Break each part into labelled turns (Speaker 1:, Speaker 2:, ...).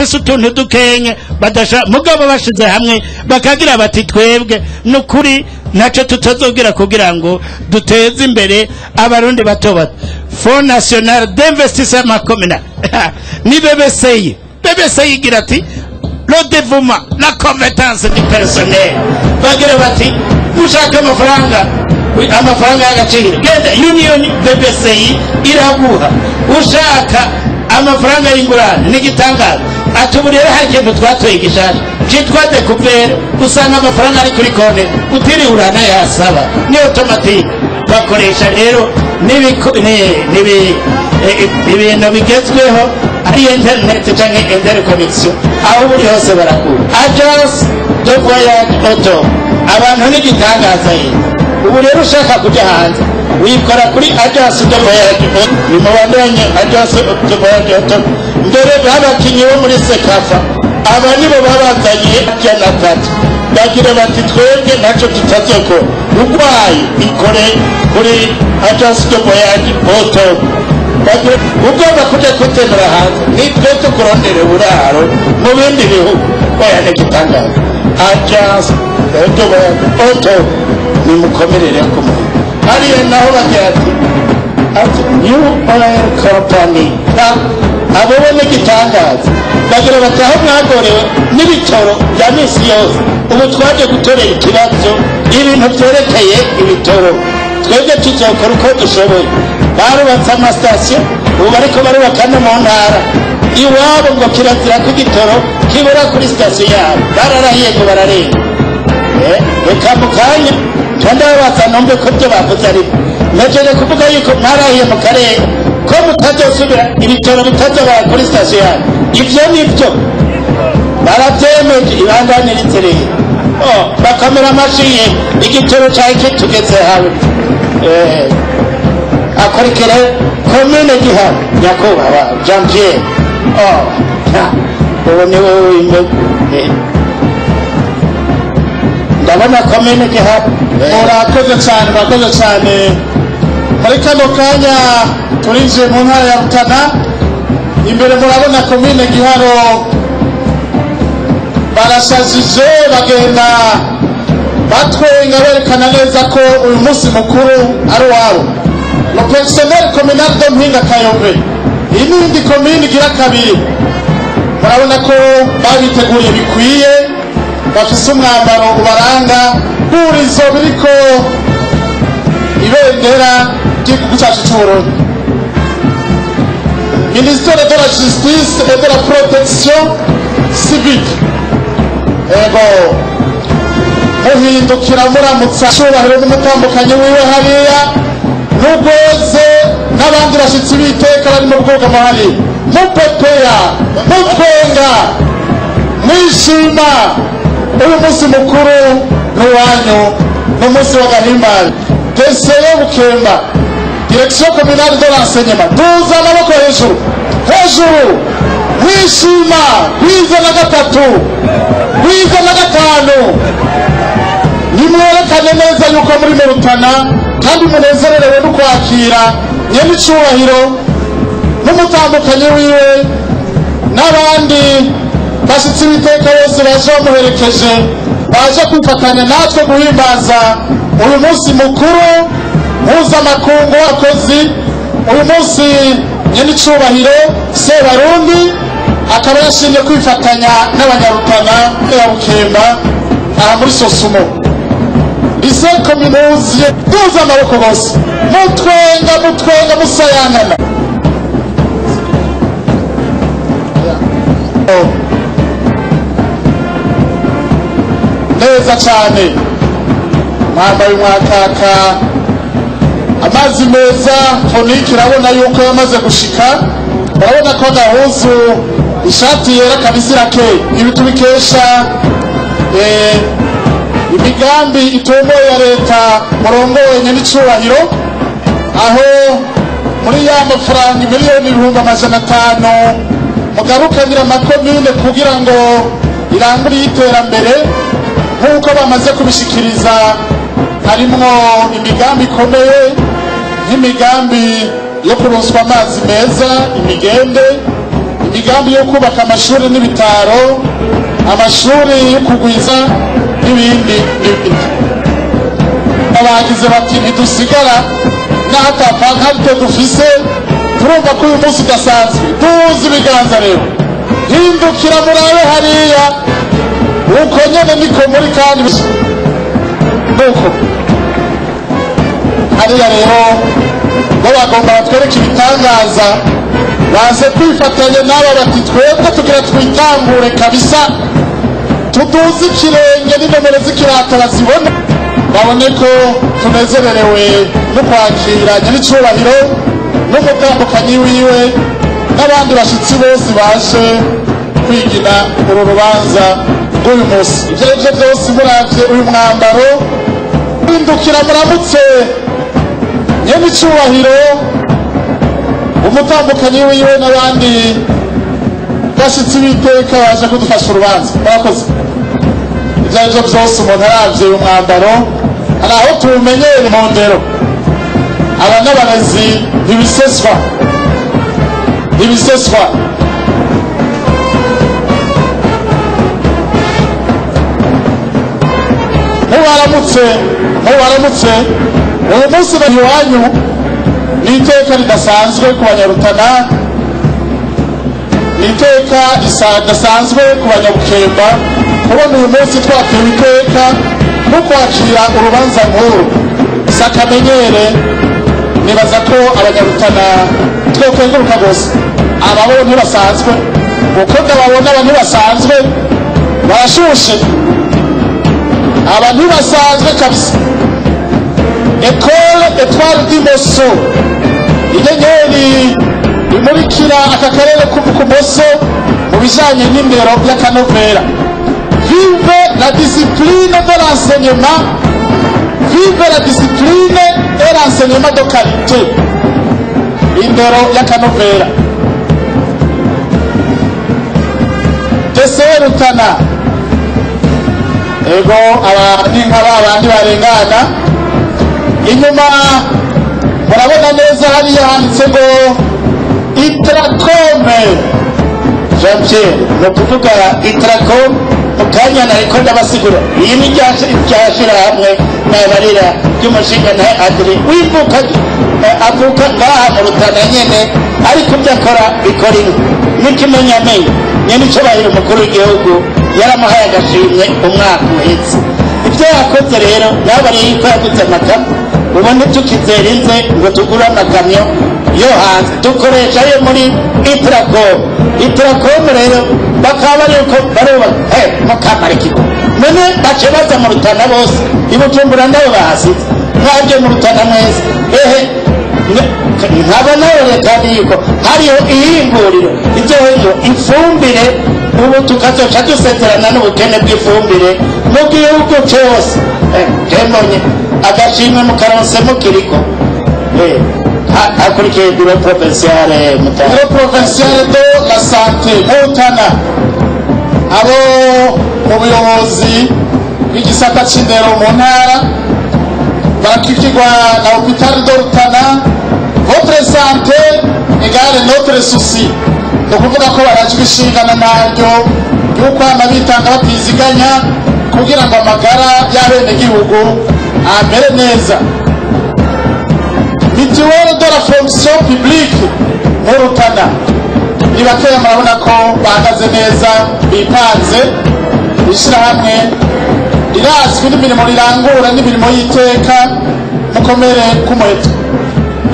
Speaker 1: bafise utuntu dukenye badasha, mugabo bashize hamwe bakagira bati twebwe nukuri ntacyo tutazobwira kugira ngo duteze imbere Abarundi bato bato. Fonds national d'investissement communal ni BBCI. BBCI igira ati le dévouement, la compétence du personnel. Bagira bati mushaka amafaranga, amafaranga y'agaciro, genda Union BBCI iraguha. Ushaka amafaranga y'ingurane n'igitangaza. Ati ubu rero hari ikintu twatoye gishasha cyitwa découvert, usanga amafaranga ari kuri konti utiriwe uranayasaba, ni automatique. Bakoresha rero ibintu bigezweho ari internet cyangwa interconnexion, aho uri hose barakura. Agence de voyage auto, abantu n'igitangaza ye. Ubu rero ushaka kujya hanze wikora kuri agence de voyage auto, nimubandanye agence de voyage auto. Mbere babakinyi bo muri CECAFA, aba nibo babazanye 300, bagira bati twebwe ntacyo tutazokora. Urwaye, ikore kuri agence de voyage auto. Bagira ugomba kuja kwitemera hanze, nitwe tukurondera uburaro mu bindi bihugu. Oya, n'igitangaza, agence de voyage auto, nimukomerere ku muntu hariya. Naho bagira ati New Oil Company, abo bo n'igitangaza. Bagira bati aho mwagorewe n'ibitoro bya misi yose, ubu twaje gutorera ikibazo ibintu byerekeye ibitoro, twebwe tuzokora uko dushoboye. Barubatse amasitasiyo, ubu bariko barubaka no mu ntara iwabo, ngo kirazira ko igitoro kibura kuri sitasiyo yabo. Bararahiye ngo bararenga. Reka mu kanya ndababaza numve ko ibyo bavuze, ariko najeje kuvuga yuko mwarahiye mu karere ko mutazosubira, ibitoro bitazobara kuri sitasiyo yanyu. Ibyo nibyo barabyemeje, ibandanirize rero. Oh, bakamera amashi ye, igitoro cyawe kitugeze habi. Akurikire komine Giharo, nyakubahwa Jean Pierre. Oh, ubu ni wowe wimbe. Ndabona komine Giharo.
Speaker 2: Murakoze cyane, murakoze cyane. Muri kano kanya turinjiye mu ntara ya Rutana. Imbere murabona komine Giharo, barashajije, bagenda batwenga, berekana neza ko uyu munsi mukuru ari uwabo. Le personnel communal de Mpinga Kayove, iyi ni iyindi komine igira kabiri. Murabona ko babiteguriye bikwiye, bafise umwambaro ubaranga, hurizo biriko ibendera ry'igihugu cyacu cy'Uburundi. Ministère de la Justice et de la Protection civile, ego, muhindukira muramutsa cyubahiro n'umutambukanyi wiwe hariya n'ubwoze n'abandi bashyitsi b'iteka bari mu bwugamo hariya, mupepeya, mutwenga, mwishima. Uyu munsi mukuru n'uwanyu, ni umunsi w'agahimbare. DCE Bukemba, direction communale de l'enseignement, duza amaboko hejuru hejuru, mwishima. Gwiza na gatatu, gwiza na gatanu, nimwerekane neza yuko muri mu Rutana kandi munezererewe no kwakira nyenicubahiro n'umutambukanyi wiwe n'abandi bashyitsi b'iteka bose baje bamuherekeje, baje kwifatanya natwe guhimbaza uyu munsi mukuru mpuzamakungu w'abakozi. Uyu munsi nyenicubahiro Sebarundi akaba yashimye kwifatanya n'Abanyarutana ya Bukemba aha muri SOSUMO, lycée kaminuza. Duza amaboko bose, mutwenga, mutwenga, musayangana. Neza cyane, mwambaye umwakaka, amazi meza fonike, irabona yuko yamaze gushika. Urabona ko agahuzu, ishati yera kabisa, irakeye. Ibi tubikesha imigambi itomoye ya leta murongoye nyenicubahiro, aho muri ya mafaranga 500,000,000 mugarukanira amakomine kugira ngo irangure y'iterambere, nk'uko bamaze kubishikiriza, harimwo imigambi ikomeye nk'imigambi yo kuronswa amazi meza, imigende, imigambi Imigambi yo kubaka amashuri n'ibitaro, amashuri yo kugwiza n'ibindi n'ibindi. Abagize bati ntidusigara n'aho dufise, turumva ko uyu munsi udasanzwe. Duhuze ibiganza rero, hindukira murabe hariya, uko nyene niko muri kandi nuko hariya rero bo bagomba batwereke ibitangaza, baze kwifatanya n'aba bati twebwe tugira twitangure kabisa, tuduze ikirenge n'inomero z'ikirato bazibona, babone ko tunezererewe no kwakira nyir'icyubahiro n'umutambukanyi wiwe n'abandi bashyitsi bose baje kwigina uru rubanza rw'uyu munsi. Ibyo ari byo byose muravye uyu mwambaro, hindukira muramutse nyir'icyubahiro, umutambukanyi wiwe n'abandi bashyitsi b'iteka baje kudufasha urubanza. Murakoze. Ibyo ari byo byose umuntu aravye uyu mwambaro hari aho tuwumenyere mu ndero. Aba n'abarezi ntibiseswa, ntibiseswa. Mubaramutse, mubaramutse. Uyu munsi bari iwanyu ni iteka ridasanzwe ku Banyarutana, ni iteka ridasanzwe ku Banyabukemba kubona uyu munsi twatewe iteka no kwakira urubanza nkuru. Si akamenyere, nibaza ko Abanyarutana twokenguruka rwose. Ababo ntibasanzwe, uko ndababona aba ntibasanzwe, barashushe, aba ntibasanzwe kabisa. École Étoile d'Imoso, inyenyeri imurikira aka karere k'Ubumoso mu bijanye n'indero y'akanovera. Vive la discipline de l'enseignement, vive la discipline et l'enseignement de qualité. Indero y'akanovera. Dese Rutana, ego aba ni nka ba bandi barengana inyuma, murabona neza hariya handitse ngo Itracome.
Speaker 1: Jean Pierre, ni ukuvuga Itracom. Mu kanya nariko ndabasigura, iyi ni ryashyirahamwe nabarira ry'umushinga nta Adri wivuka, avuka ngaha mu Rutana nyene, ariko ibyo akora bikora inka n'ikimenyamenyo. Nyene icubahiro umukuru w'igihugu yaramuhaye agashimwe umwaka uheze. Ibyo yakoze rero nabariye yuko yaguze amakamyo. Ubu ntitukizera ngo tugure amakamyo yo hanze, dukoresha ayo muri Itracom. Itracom rero bakaba bariko barubaka mukamara ikigo, none bace baza mu Rutana bose, i Bujumbura ndabo bahasize, mwaje mu Rutana mwese ehe. Nkaba nawe kandi yuko hariho ihinguriro ibyo ifumbire, ubu tukazoca dusezerana n'ubukene bw'ifumbire mu gihugu cyose. Mbonye agashimwe mu karonse mukiriko. Hakurikiye bureau provincial Mutana,
Speaker 2: Bureau provincial de la santé Mutana, abo mu buyobozi bw'igisata c'indero mu ntara barakikirwa na hôpital de Rutana. Votre santé égale notre souci, ni ukuvuga ko barajwe ishingana naryo y'uko hama bitanga batiziganya kugira ngo amagara y'abenegihugu amere neza. Mutuelle de la fonction publique mu Rutana ni bakeya, murabona ko bahagaze neza bipanze. Ishyirahamwe rirazwi n'imirimo rirangura n'imirimo y'iteka, mukomere k'umuheto.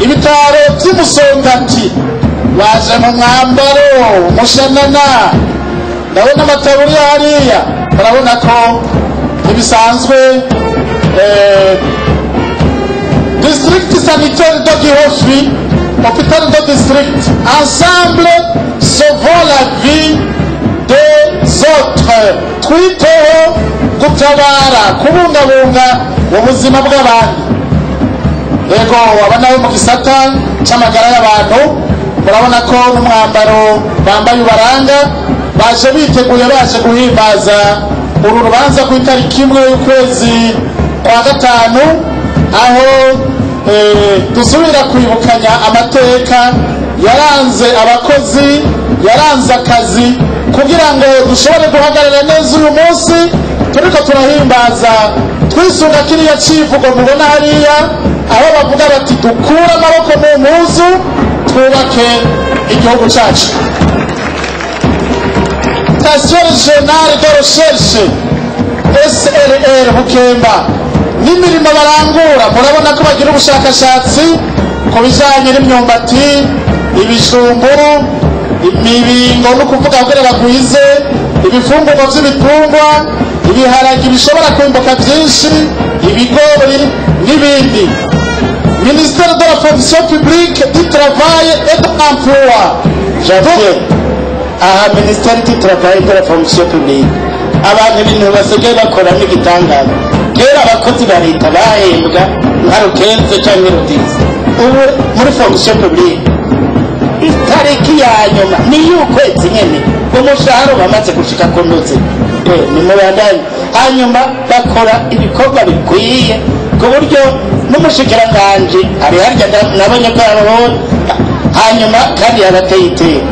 Speaker 2: Ibitaro by'Imusongati baje mu mwambaro umushanana, ndabona amataburiya hariya, murabona ko ntibisanzwe. District sanitaire de Gihofi, hôpital de district, ensemble sauvons la vie des autres. Twiteho gutabara, kubungabunga ubuzima bw'abandi. Yego, aba nabo mu gisata c'amagara y'abantu, murabona ko n'umwambaro bambaye ubaranga, baje biteguye, baje guhimbaza uru rubanza ku itariki 1 y'ukwezi kwa gatanu, aho dusubira kwibukanya amateka yaranze abakozi, Yaranze akazi kugira ngo dushobore guhagarara neza uyu munsi turiko turahimbaza, twisunga kiriya civugo mubona hariya, aho bavuga bati: "Dukure amaboko mu mpuzu, twubake igihugu cacu." Station régionale de recherche SRR Bukemba n'imirimo barangura, murabona ko bagira ubushakashatsi ku bijanye n'imyumbati, ibijumbu, imibingo, no kuvuga kugira bagwize ibifungurwa vy'ibitungwa, ibiharagi bishobora kwimbuka vyinshi, ibigori n'ibindi. Ministère de la fonction publique, du travail et de l'emploi.
Speaker 1: Janvier, aha ministère du travail, de la fonction publique, abantu ibintu basigaye bakora n'igitangaza. Kera abakozi ba leta bahembwa nka le 15 cyangwa le 10. Ubu muri fonction publique itariki ya nyuma ni y'ukwezi nyene umushahara bamaze gushika ku ntuze. Ni mubandanye. Hanyuma bakora ibikorwa bikwiye ku buryo n'umushikiranganji ari harya, nabonye ko yarabonye. Hanyuma kandi yarateye iteka.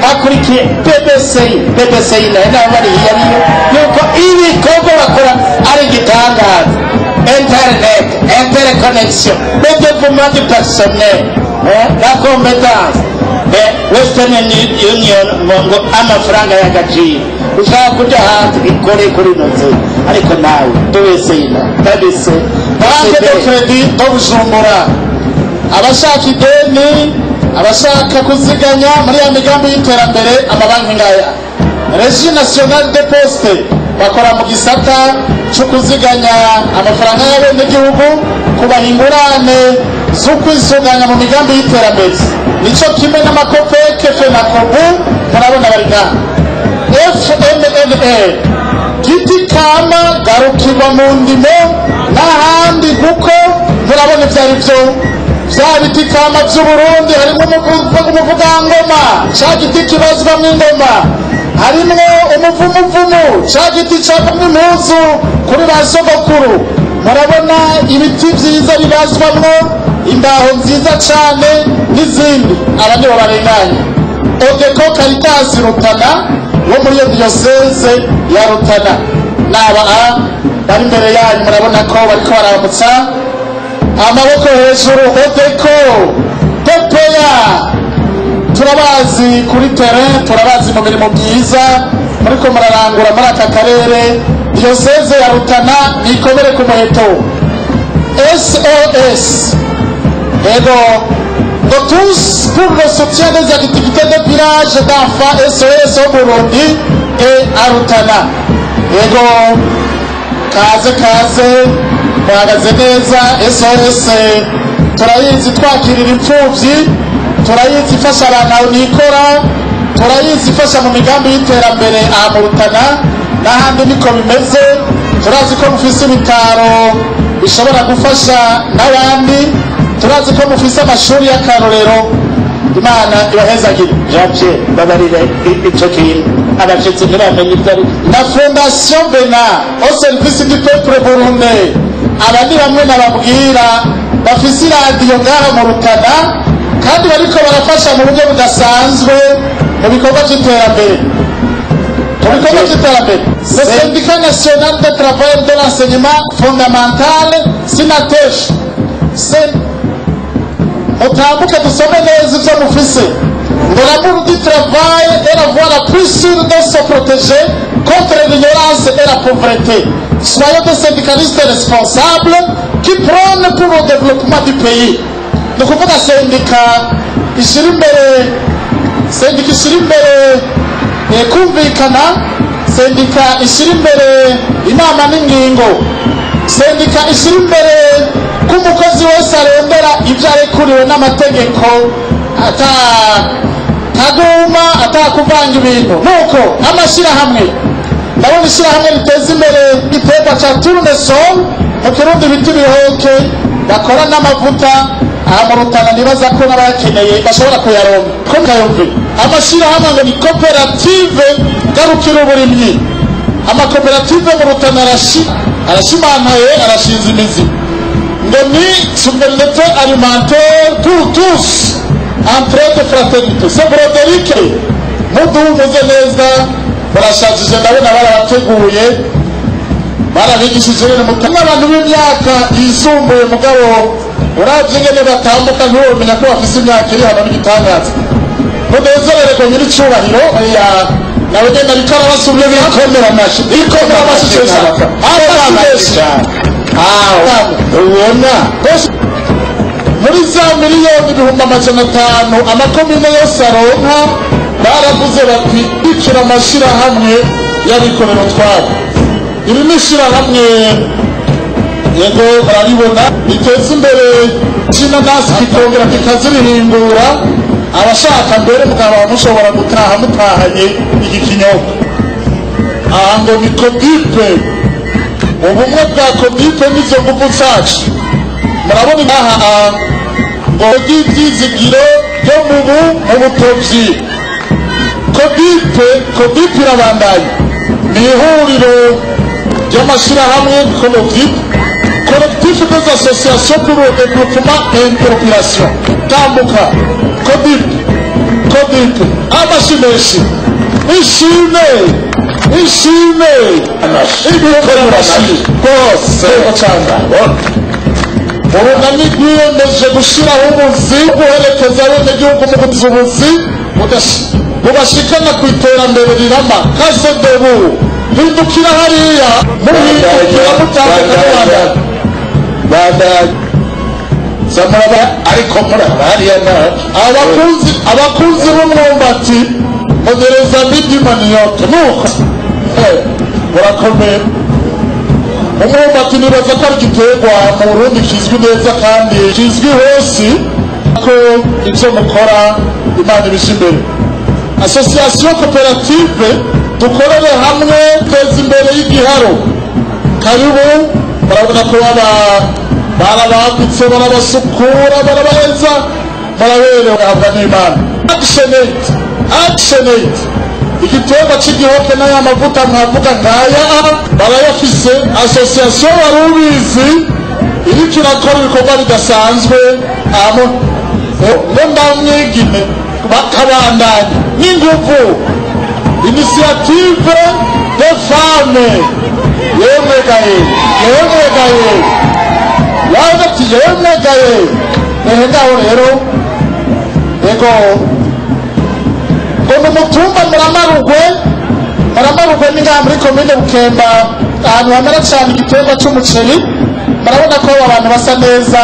Speaker 1: Hakurikiye BBC. BBC nayo nabo bari iyo ariyo, yuko ibikorwa bakora ari igitangaza: internet, interconnexion, le développement du personnel, la compétence, Western Union, ngo amafaranga y'agaciro ushaka kuja hanze ikore kuri noze. Ariko nawe BBC na BBC.
Speaker 2: Banque de crédit de Bujumbura, abashaka ideni, abashaka kuziganya muri ya migambi y'iterambere, amabanki ngaya. Régie nationale de poste, bakora mu gisata cyo kuziganya amafaranga y'abenegihugu, kubaha ingurane zo kwisuganya mu migambi y'iterambere, nico kimwe n'amakopeke FENACOBU. Murabona bari ngaha. FMNL, giti kama garukirwa mu ndimo n'ahandi, kuko murabona ibyo ari byo bya biti kama by'Uburundi. Harimo umuvugangoma, ca giti kibazwamo ingoma, harimwo umuvumuvumu, ca giti cavamo impuzu kuri ba sogokuru. Murabona ibiti vyiza bibazwamwo imbaho nziza cane n'izindi. Aba nibo barenganye. Odeko Caritas Rutana, wo muri iyo diyoseze ya Rutana, naba a bari imbere yanyu. Murabona ko bariko bararamutsa, amaboko hejuru. Odeko tepeya, turabazi kuri terrain, turabazi mu mirimo myiza muriko murarangura muri aka karere. Diyoseze ya Rutana nikomere ku muheto. SOS, ego, ngo tous pour le soutien des activités de village d'enfants SOS au Burundi et à Rutana. Ego, kaze kaze, muhagaze neza. SOS turayizi twakirira imfuvyi, turayizi ifasha abantu aho nikora, turayizi ifasha mu migambi y'iterambere aha mu Rutana n'ahandi niko bimeze. Turazi ko mufise ibitaro bishobora gufasha n'abandi, turazi ko mufise amashuri y'akarorero. Imana ibahezagire.
Speaker 1: Jean Pierre, babarire ico kintu, abashitsi ntibamenye ibyo ari byo.
Speaker 2: Na Fondation Bena au service du peuple burundais, aba ni bamwe nababwira bafise iradiyo ngaha mu Rutana kandi bariko barafasha mu buryo budasanzwe mu bikorwa by'iterambere, mu bikorwa by'iterambere. Le syndicat national de travail de l'enseignement fondamental, SYNATEF. Mutambuke dusome neza ibyo mufise. Ngo l'amour du travail est la voie la plus sûre de se protéger contre l'ignorance et la pauvreté. Soyons des syndicalistes responsables qui prônent pour le développement du pays. Ni ukuvuga sendika ishyira imbere, sendika ishyira imbere kumvikana, sendika ishyira imbere inama n'ingingo, sendika ishyira imbere ko umukozi wese arondera ibyo arekuriwe n'amategeko, ata kaguma, atakuvanga ibintu. Nuko amashyirahamwe, ndabona ishyirahamwe riteza imbere igiterwa cya tournesol, mu Kirundi bita ibihoke, bakora n'amavuta aha mu Rutana. Nibaza ko n'abayakeneye bashobora kuyaronka ko kayumve. Amashyirahamwe ngo ni koperative Garukira Uburimyi. Amakoperative mu Rutana arashimantaye, arashinze imizi. Ngo ni souveraineté alimentaire pour tous, entraide, fraternité. C'est Broderick. Muduhuze neza, barashajije, ndabona barabateguye, barabigishije nyene mutanga abantu b'imyaka yisumbuye, mugabo uravye ingene batambuka ntiwomenya ko bafise imyaka iri hano n'igitangaza. Munezerererwe nyir'icubahiro ya nawe nyene ariko arabasubira
Speaker 1: Bikomera amashi,
Speaker 2: bikomera amashi
Speaker 1: amashi cyane. Ubona
Speaker 2: muri za miliyoni 500,000 amakomine yose aronka, baravuze bati bikira amashirahamwe y'abikorera utwabo. Iri ni ishirahamwe, yego bararibona, riteza imbere c'inanasi kikongera kikazirihingura. Abashaka mbere mukaba mushobora gutaha mutahanye iki kinyobwa. Aha ngo ni Codipe, ubumwe bwa Codipe n'izo nguvu zacu. Murabona aha ngo ry'ibyizigiro byo mu butovyi. Codipe, Codipe irabandanya, ni ihuriro ry'amashirahamwe Codipe, Collectif des associations pour le développement et une population. Tambuka Codipe, Codipe, amashi menshi, ishime, ishime, ibikorera amashi
Speaker 1: rwose
Speaker 2: cyane. Urunani rwiyemeje gushyiraho ubuzi guherekeza abenegihugu mu gutuza ubuzi bubashikana ku iterambere rirama. Kasedebu, hindukira hariya, muhindukira mutambuka mubandanya.
Speaker 1: Bandanya samuraba, ariko muraba hariya naco.
Speaker 2: Abakunzi b'umwumbati, mugereza midi maniyoke nuko murakomeye. Umwumbati nibaza ko ari igiterwa mu Burundi kizwi neza kandi kizwi hose, ko ibyo mukora Imana ibisha imbere. Association koperative Dukorere Hamwe Teza Imbere y'Igiharo, karibu. Murabona ko baba barabambitse, barabasukura, barabaheza, muraberewe habwa n'Imana. ActionAid, ActionAid, igiterwa cy'igihoke n'aya mavuta mwavuga ngaya barayafise. Association Wari Ubizi iriko irakora ibikorwa bidasanzwe amo ngo ndamwigine bakabandanya n'inguvu. Initiative de femme, yemwe gaye, yemwe gaye, yaje ati yemwe gaye. Ehe, ngaho rero, ego, ngo ni umutumba Muramarugwe. Muramarugwe ni ngaha muri komine Bukemba, ahantu hamera cyane igiterwa c'umuceri. Murabona ko abantu basa neza,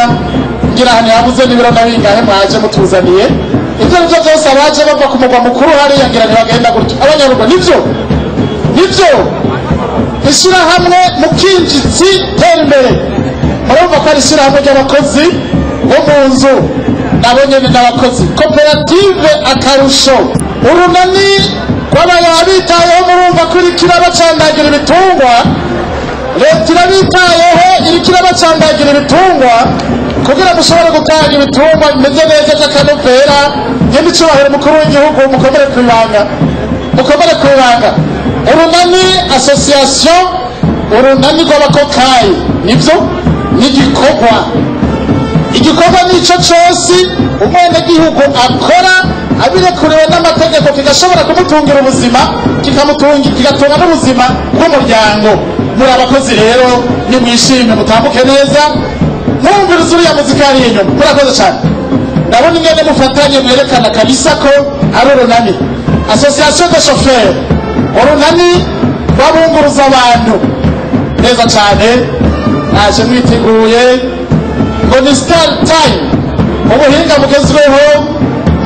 Speaker 2: ngira ahantu habuze n'ibiro na bingahe mwaje mutuzaniye. Ibyo aribyo byose, abaje bava ku mugwa mukuru hariya ngira ntibagenda gutyo. Abanyarugo, nibyo, nibyo, ishyirahamwe Mukinjitsi Tera Imbere, murumva ko ari ishyirahamwe ry'abakozi bo mu nzu, nabo nyene n'abakozi. Koperative Akarusho, urunani rw'abayabitayeho, murumva ko iriko irabacandagira ibitungwa. Leta irabitayeho, iriko irabacandagira ibitungwa kugira mushobore gutanga ibitungwa bimeze neza by'akanovera. Nyene icubahiro mukuru w'igihugu, mukomere ku ibanga, mukomere ku ibanga. Urunani, association Urunani rw'Abakokayi, nibyo n'igikorwa. Igikorwa nico cose umwenegihugu akora abirekuriwe n'amategeko, kigashobora kumutungira ubuzima, kikamutunga, kigatunga n'ubuzima bw'umuryango. Muri abakozi rero, nimwishime, mutambuke neza, mwumviriza uriya muzika hariya inyuma. Murakoze cyane. Ndabona ingene mufatanye, mwerekana kabisa ko ari urunani. Association de chauffeur, urunani rw'abunguruza abantu, neza cyane, naje mwiteguye. Ngo ni Star Time, ubuhinga bugezweho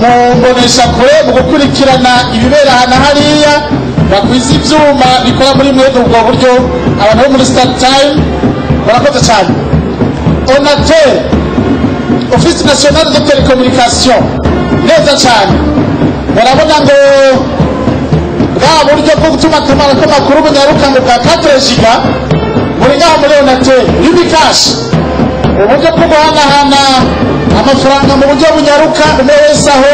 Speaker 2: mu mboneshakure mu gukurikirana ibibera ahantu hariya, bakwiza ibyuma bikora muri mwene ubwo buryo. Abantu bo muri Star Time, murakoze cyane. ONATEL, Office National de Télécommunication, neza cyane. Murabona ngo bwa buryo bwo gutumatumanako amakuru bunyaruka ngo bwa 4 giga muri ngaho muri ONATEL. Lumicash, uburyo bwo guhanahana amafaranga mu buryo bunyaruka, umwe wese aho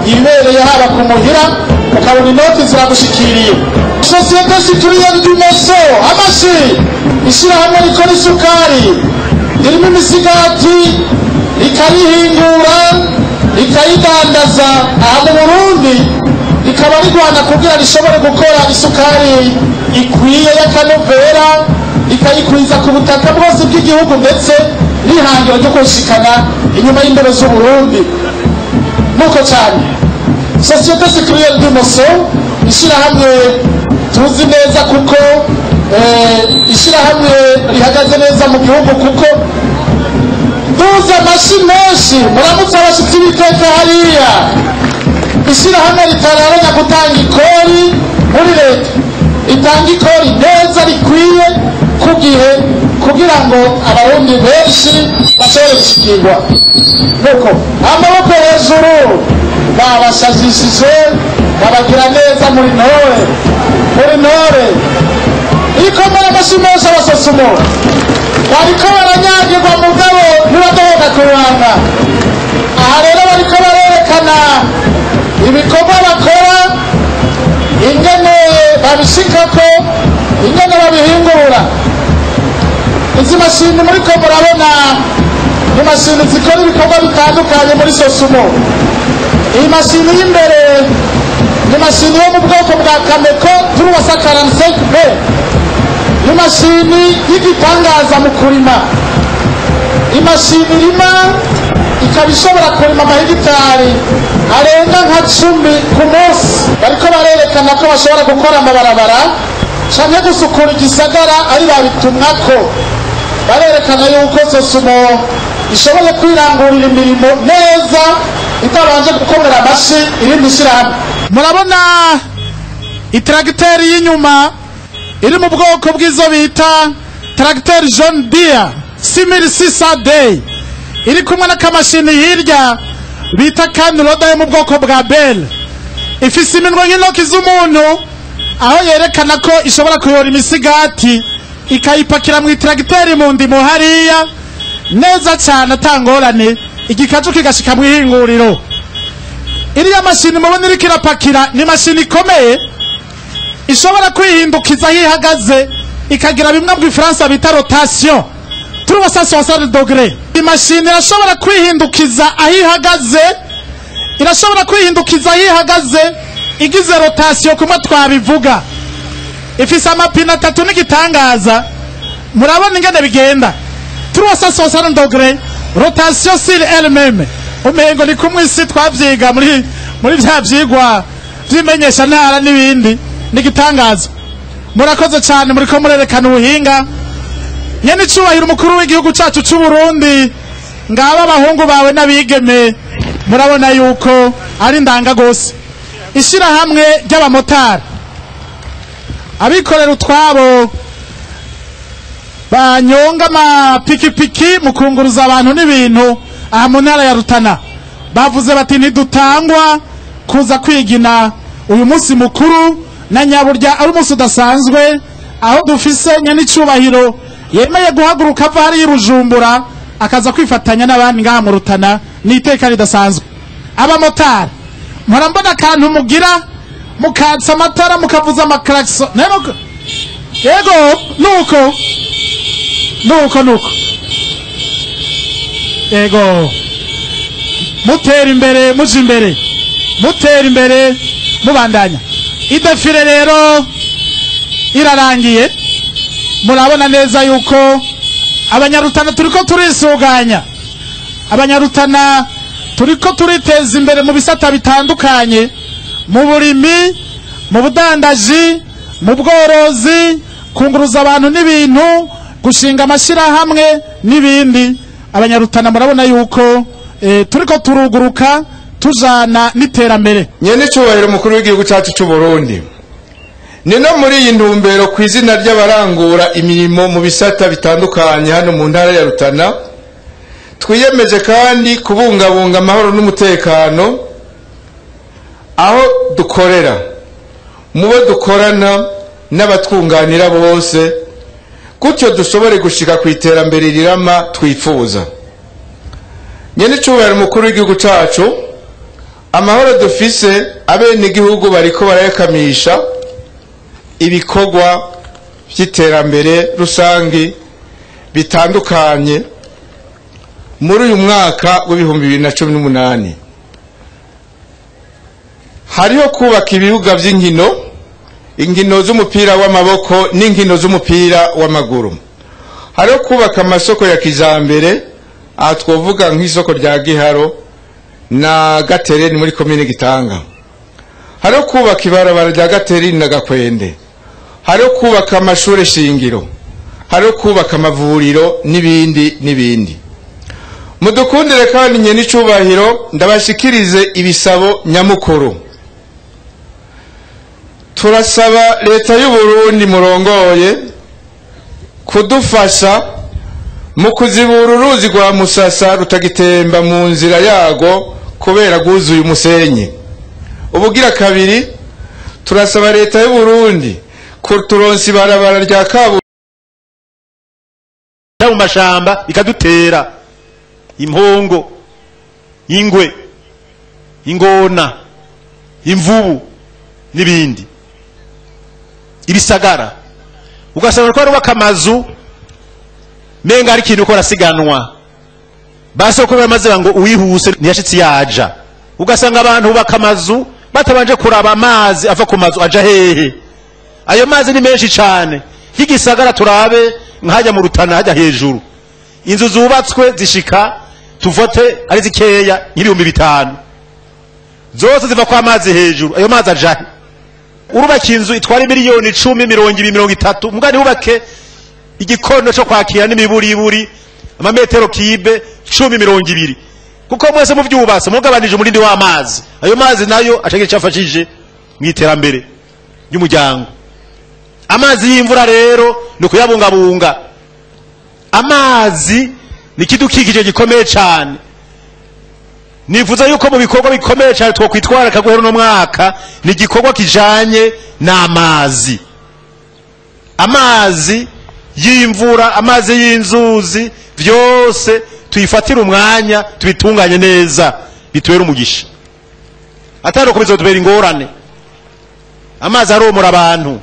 Speaker 2: yibereye, haba ku muhira, ukabona inoti ziragushikiriye. Société Sucrière du Moso, amashi, ishyirahamwe rikora isukari ririmo imisigati, rikarihingura, rikayidandaza aha mu Burundi. Rikaba rigwana kugira rishobore gukora isukari ikwiye y'akanovera, rikayikwiza ku butaka bwose bw'igihugu, ndetse n'ihangiro ryo kushikana inyuma y'indero z'Uburundi. Nuko cyane Société Sucrière du Moso, ishyirahamwe tuzi neza kuko ishyirahamwe rihagaze neza mu gihugu, kuko duze amashi menshi. Muramutse abashyitsi b'iteka hariya. Ishyirahamwe ritararanya gutanga ikori muri leta, ritanga ikori neza rikwiye ku gihe kugira ngo Abarundi benshi bashobore gushikirwa. Nuko amaboko hejuru, babashajishije, babagira neza. Muri ntore, muri ntore, ikomera amashyi menshi. Abasosumo bariko baranyagirwa, mugabo ntibadohoka kubanga. Aha rero bariko barerekana ibikorwa bakora, ingene babishikako, ingene babihingura. Izi mashini muriko murabona ni mashini zikora ibikorwa bitandukanye muri Sosumo. Iyi mashini y'imbere ni mashini yo mu bwoko bwa Cameco 345 B. Ni mashini y'igitangaza mu kurima. Imashini irima, ikaba ishobora kurima amahegitari arenga nka 10 ku munsi. Bariko barerekana ko bashobora gukora amabarabara canke gusukura igisagara ari babitumwako. Barerekana yuko Sosumo ishoboye kwirangurira imirimo neza itabanje gukomera amashi irindi shirahamwe.
Speaker 1: Murabona itragiteri y'inyuma iri mu bwoko bw'izo bita tracteur John Deere 6600 day, iri kumwe n'akamashini hirya bita Canroda yo mu bwoko bwa Bell, ifise iminwe nk'intoki z'umuntu, aho yerekana ko ishobora kuyora imisigati ikayipakira mu itragiteri mu ndimo hariya neza cyane atangorane, igikaju kigashika mu ihinguriro. Iriya mashini mubona iriko irapakira ni mashini ikomeye, ishobora kwihindukiza aho ihagaze, ikagira bimwe mu Gifaransa bita rotation 360 degrés. Imashini irashobora kwihindukiza aho ihagaze, irashobora kwihindukiza aho ihagaze igize rotation kumwe twabivuga. Ifise amapine atatu n'igitangaza. Murabona ingene bigenda, 360 degrés rotation sur elle-même, umengo ni kumwe isi twavyiga muri vya vyigwa vy'imenyesha ntara n'ibindi. N'igitangaza. Murakoze cyane, muriko murerekana ubuhinga. Nyene icubahiro umukuru w'igihugu cacu c'u Burundi, ngaba abahungu bawe n'abigeme, murabona yuko ari ndanga gose. Ishirahamwe ry'abamotari, abikorera utwabo, banyonga amapikipiki mu kunguruza abantu n'ibintu aha mu ntara ya Rutana, bavuze bati ntidutangwa kuza kwigina uyu munsi mukuru, na nyaburya ari umunsi udasanzwe, aho dufise nyanicubahiro yemeye guhaguruka ava hariya i Bujumbura akaza kwifatanya n'abandi ngaha mu Rutana. Ni iteka ridasanzwe. Abamotari, mpora mbona akantu mugira, mukatsa amatara, mukavuza amaklaxon. Yego, nuko nuko nuko, yego, mutera imbere, muja imbere, mutera imbere, mubandanya. I défilé rero irarangiye. Murabona neza yuko Abanyarutana turiko turisuganya, Abanyarutana turiko turiteza imbere mu bisata bitandukanye, mu burimi, mu budandaji, mu bworozi, kunguruza abantu n'ibintu, gushinga amashyirahamwe n'ibindi. Abanyarutana murabona yuko turiko turuguruka tujana n'iterambere.
Speaker 3: Nyene icyubahiro umukuru w'igihugu cyacu cy'u Burundi, ni no muri iyi ntumbero, ku izina ry'abarangura imirimo mu bisata bitandukanye hano mu ntara ya Rutana, twiyemeje kandi kubungabunga amahoro n'umutekano aho dukorera, mu bo dukorana n'abatwunganira bose, gutyo dushobore gushika ku iterambere rirama twifuza. Nyene icyubahiro umukuru w'igihugu cyacu, amahoro dufise, abenegihugu bariko barayakamisha ibikorwa by'iterambere rusangi bitandukanye muri uyu mwaka w'2018. Hariho kubaka ibibuga by'inkino, inkino z'umupira w'amaboko n'inkino z'umupira w'amaguru. Hariho kubaka amasoko ya kijambere, aha twovuga nk'isoko rya Giharo na Gatereni muri komine Gitanga. Hariho kubaka ibarabara rya Gatereni na Gakwende. Hariho kubaka amashuri shingiro. Hariho kubaka amavuriro n'ibindi n'ibindi. Mudukundire kandi nye n'icubahiro ndabashikirize ibisabo nyamukuru. Turasaba leta y'u Burundi murongoye kudufasha mu kuzibura uruzi rwa Musasa rutagitemba mu nzira yago kubera rwuzuye umusenyi. Ubugira kabiri, turasaba leta y'u Burundi kuturonsa ibarabara rya kaburimbo
Speaker 4: mu mashamba ikadutera impongo, ingwe, ingona, imvubu n'ibindi. Ibisagara ugasanga ko arubaka amazu menga ari ikintu ko arasiganwa, basoko bamaze ngo uwihuse ntiyashitsi yaja. Ugasanga abantu bubaka amazu batabanje kuraba amazi ava ku mazu aja hehe. Ayo mazi ni menshi cyane. Y'igisagara turabe nkajya mu Rutana hajya hejuru, inzu zubatswe zishika tuvote ari zikeya nk'ibihumbi 5000, zose ziva kwa amazi hejuru. Ayo mazi aja he? Urubaka inzu itwara miliyoni 10, 20, 30, mugani wubake igikono cyo kwakira n'imiburiburi amametero kibe 10, 20, kuko mwese muvyubatse mugabanije umurindi w'amazi. Ayo mazi nayo ashagira cyafashije mu iterambere ry'umuryango. Amazi y'imvura rero ni ukuyabungabunga. Amazi ni ikidukikije gikomeye cyane. Nifuza yuko mu bikorwa bikomeye cyane twokwitwararika guhera uno mwaka ni igikorwa kijanye n'amazi, amazi y'imvura, amazi y'inzuzi, byose tuyifatire umwanya tubitunganye neza, bitubere umugisha, atari uko bizotubera ingorane. Amazi aromora abantu.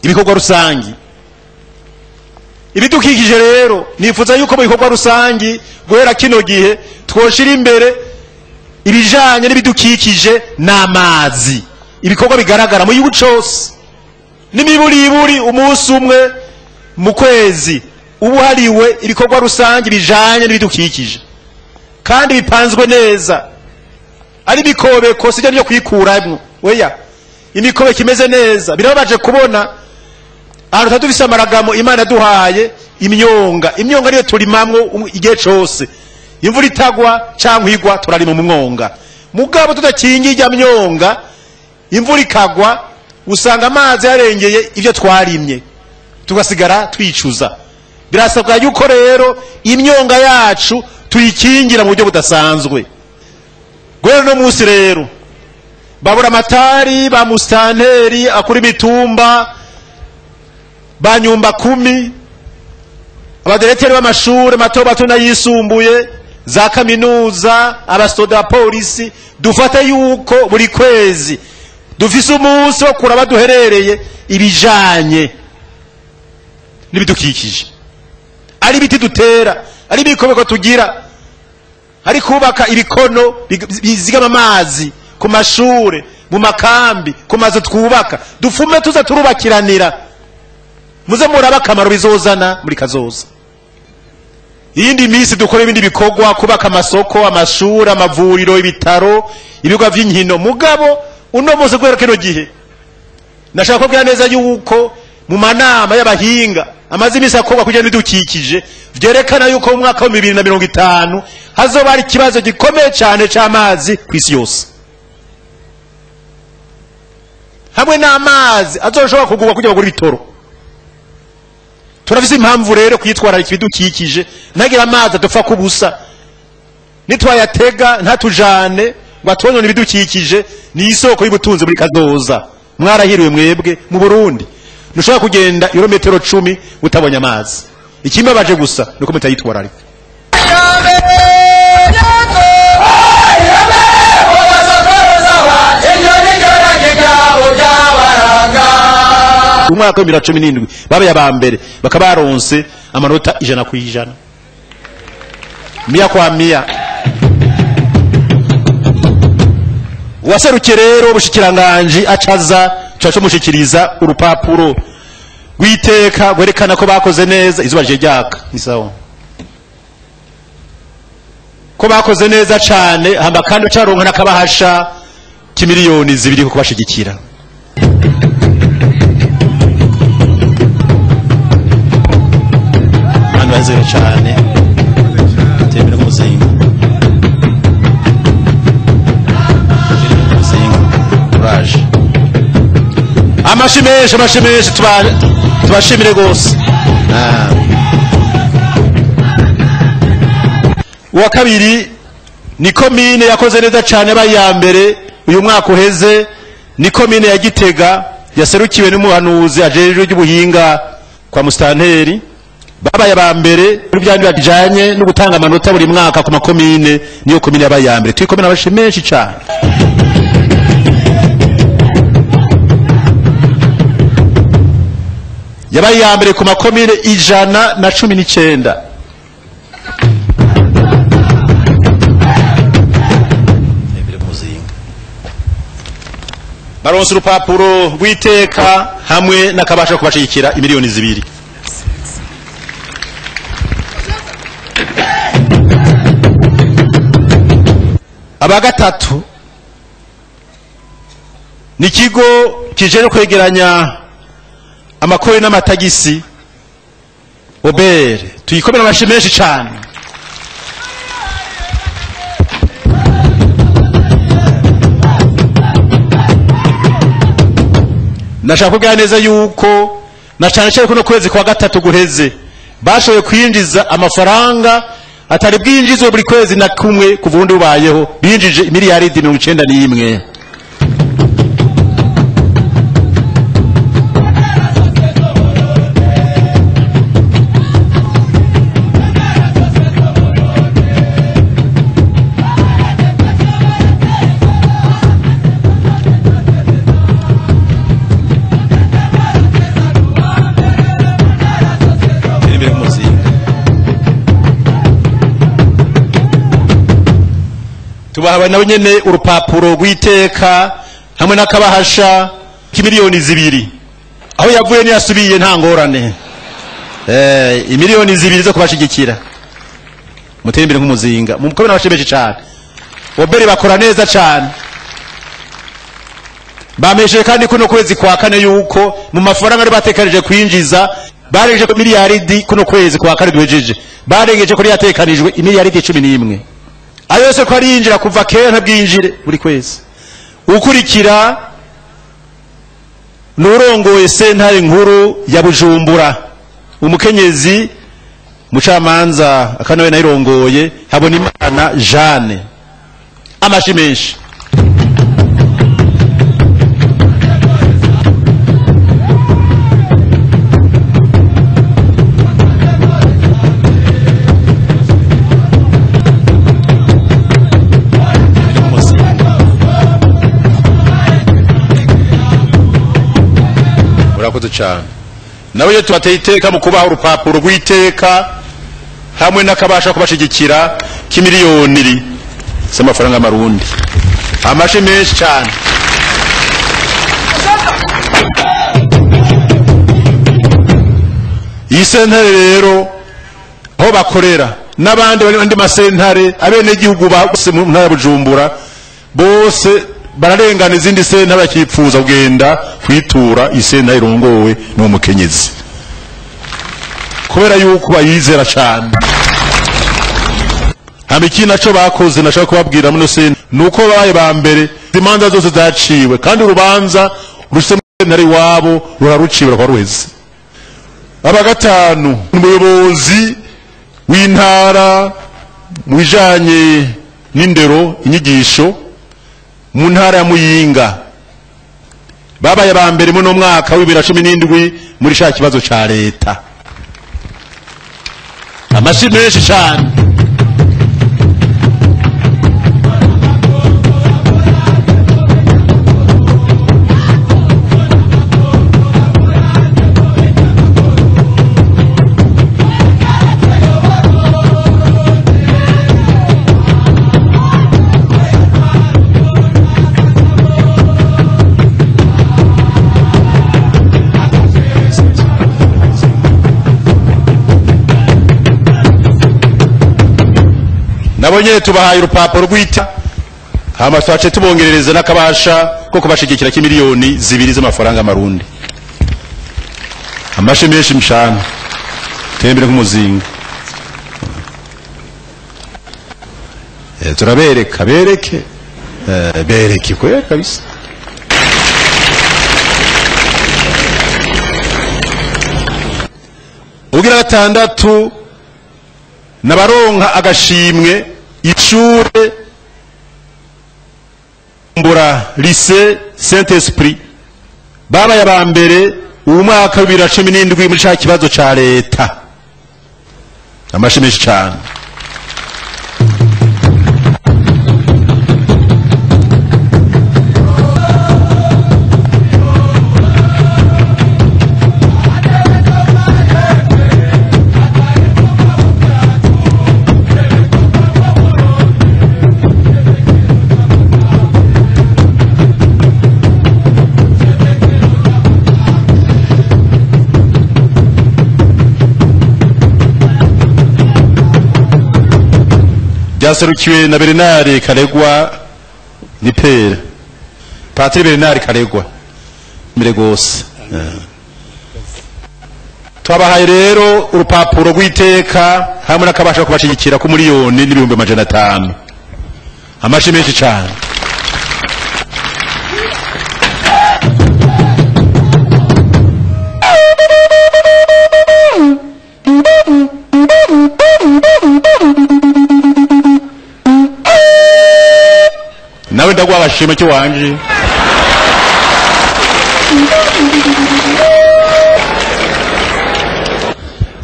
Speaker 4: Ibikorwa rusangi, ibidukikije rero, nifuza yuko mu bikorwa rusangi guhera kino gihe twoshira imbere ibijanye n'ibidukikije n'amazi, ibikorwa bigaragara mu gihugu cose, n'imiburiburi umunsi umwe mu kwezi ubu hariwe ibikorwa rusange bijanye n'ibidukikije kandi bipanzwe neza, ari imikobeko sijya ryo kwikuramwo, oya, imikobeko imeze neza. Birababaje kubona ahantu tutari dufise amaragamo Imana yaduhaye imyonga. Imyonga niyo turimamwo igihe cose, imvura itagwa cyangwa igwa turarima mu mwonga. Mugabo tudakingiye ijya myonga, imvura ikagwa usanga amazi yarengeye ibyo twarimye, tugasigara twicuza. Birasabwa yuko rero imyonga yacu tuyikingira mu buryo budasanzwe. Guhera no munsi rero, babura amatari ba musitanteri akura imitumba ba nyumba kumi, abadirekiteri b'amashuri mato mato n'ayisumbuye, za kaminuza, abasoda, polisi, dufate yuko buri kwezi dufise umunsi wo kuraba duherereye ibijanye n'ibidukikije, ari ibiti dutera, ari ibikobeko tugira, ari kubaka ibikono bizigama amazi ku mashure, mu makambi, ku mazu twubaka. Dufume tuza turubakiranira, muze muraba akamaro bizozana muri kazoza. Iyindi minsi dukora ibindi bikorwa, kubaka amasoko, amashuri, amavuriro, ibitaro, ibigo vy'inkino. Mugabo uno munsi guhera kino gihe nashaka kubwira neza yuko mu manama y'abahinga amaze iminsi akorwa kugira n'ibidukikije vyerekana yuko mu mwaka wa 2050 hazoba hari ikibazo gikomeye cyane c'amazi ku isi yose, hamwe n'amazi azoshobora kugurwa kugira bagure ibitoro. Turafise impamvu rero kwitwararika ibidukikije, ntagira amazi adupfa kubusa. Nitwayatega ntatujane ngo atwonone ibidukikije, ni isoko y'ubutunzi muri kazoza. Mwarahiriwe mwebwe mu Burundi, ntushobora kugenda ibirometero 10 utabonye amazi. Ikimbabaje gusa nuko mutayitwararika. Umwaka wa 2017 babaye aba mbere, bakaba baronse amanota 100%, mia kwa mia. Uwaserukiye rero ubushikiranganji acaza turacomushikiriza urupapuro rw'iteka rwerekana ko bakoze neza. Izuba rije ryaka, ni sawa ko bakoze neza cane, hamba kandi caronka nakabahasha kimiliyoni 2 ko kubashigikira. Abantu bazere cane temera kumuzinga courage. Amashi menshi tubashimire gose. Uwa kabiri ni komine yakoze neza cyane bayi mbere uyu mwaka uheze, ni komine ya Gitega yaserukiwe n'umuhanuzi ajejwe ry'ubuhinga kwa mustanteri. Babaye aba mbere muri byandi bijanye no gutanga amanota buri mwaka ku makomine, niyo komine yabaye ya mbere. Twikomine abashi menshi cyane. Yabaye ya mbere ku makomine 119. Baronse urupapuro rw'iteka hamwe nakabasha kubashigikira imiliyoni 2. Aba gatatu ni ikigo kijeje kwegeranya amakori n'amatagisi Obere, tuyikomera amashi menshi cyane. Nashaka kugira neza yuko na cyane cyane kuno kwezi kwa gatatu guheze bashoboye kwinjiza amafaranga atari bwinjizwe buri kwezi na kumwe kuva ubundi bubayeho, binjije miliyaridi 91. Tubahawe nabo nyene urupapuro rw'iteka hamwe n'akabahasha k'imiliyoni 2. Aho yavuye ntiyasubiye, nta ngorane. Imiliyoni 2 zo kubashigikira. Mutere imbere nk'umuzinga. Mukobona abashemeje cyane. Obere bakora neza cyane. Bameshe kandi kuno kwezi kwa kane yuko mu mafaranga ari batekanije kwinjiza barengeje ku miliyaridi kuno kwezi kwa kane duhejeje. Barengeje kuri yatekanijwe imiliyaridi 11. Ayo yose ko arinjira kuva kera ntabwinjire buri kwezi. Ukurikira nurongoye sentare nkuru ya Bujumbura, umukenyezi mucamanza akanawe nayirongoye Habonimana Jeanne. Amashi menshi. Murakoze cyane. Nawe iyo tubateye iteka mu kubaha urupapuro rw'iteka hamwe n'akabasha kubashigikira k'imiliyoni z'amafaranga y'amarundi. Amashi menshi cyane. Iyi sentare rero aho bakorera n'abandi bari andi masentare abenegihugu bose mu ntara ya Bujumbura bose bararengana izindi sentare bakipfuza kugenda kwitura isentare irongowe n'umukenyezi kubera yuko bayizera cyane. Hama ikindi naco bakoze nashaka kubabwira muno sentare nuko babaye ba mbere imanza zose zaciwe kandi urubanza rushitse sentare iwabo ruraruciwe rukaba ruheze. Aba gatanu umuyobozi w'intara mu bijanye n'indero inyigisho mu ntara ya Muyinga babaye ba mbere mu mwaka wa 2017 muri sha kibazo ca leta. Amashi menshi cyane. Nabo nyene tubahaye urupapuro rwita, hama twace tubongerereza n'akabasha ko kubashigikira k'imiliyoni 2 z'amafaranga marundi. Amashe menshi mshana tembere nk'umuzinga. Turabereka bereke bereke kweli kabisa. Ugira gatandatu nabaronka agashimwe ishure mbura lycée Saint-Esprit baba yabambere uyu mwaka wa 2017 muri ca kibazo ca leta. Amashimisha cyane. Byaserukiwe na Bernard Karegwa ni pere Patri Bernard Karegwa mbere gose. Twabahaye rero urupapuro rw'iteka hamwe n'akabasha kubashigikira ku 1,500,000. Amashi menshi cyane. Nawe ndagwa abashima cyo wanje.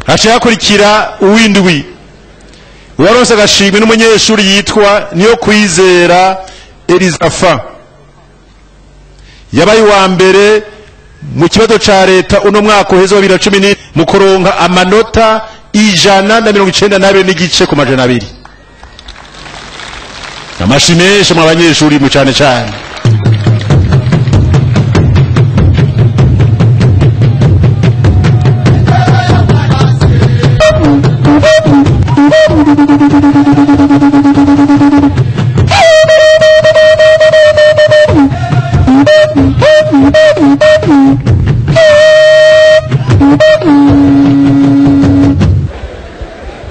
Speaker 4: Haciye uwindwi uwaronse agashimwe n'umunyeshuri yitwa Niyo Kwizera Elizafa, yabaye wa mbere mu kibazo ca leta uno mwaka uheze wa 2014 mu kuronka amanota 192.5 ku 200. Amashimisha mu banyeshuri mu cyane cyane.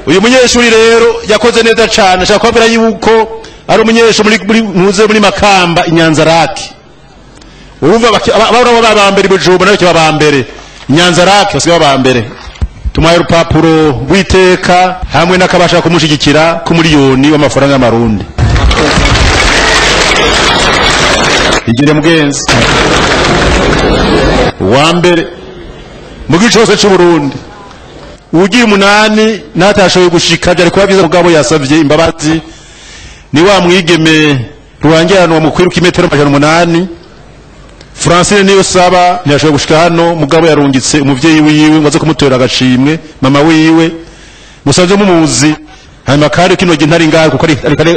Speaker 4: Uyu munyeshuri rero yakoze neza cyane, ashaka kubabwira yuko ari umunyeshuri muri muze muri Makamba Inyanzarake. Urumva abana baba mbere Bujumbura nabo baba mbere Inyanzarake basigaye baba mbere. Tumuhaye urupapuro rw'iteka hamwe n'akabasha kumushigikira ku 1,000,000 w'amafaranga y'amarundi. Igire mugenzi wa mbere mu gice cyose cy'u Burundi. Ugiye 8 natashoboye gushika byari kuba byiza mugabo yasavye imbabazi. Ni wa mwigeme rurangiranwa mu kwiruka imetero 800. Francine niyo saba ntiyashoboye gushika hano mugabo yarungitse umuvyeyi wiwe ngo aze kumutora agashimwe mama wiwe musanze mumuzi. Hanyuma kandi kino gihe ntari ngaho kuko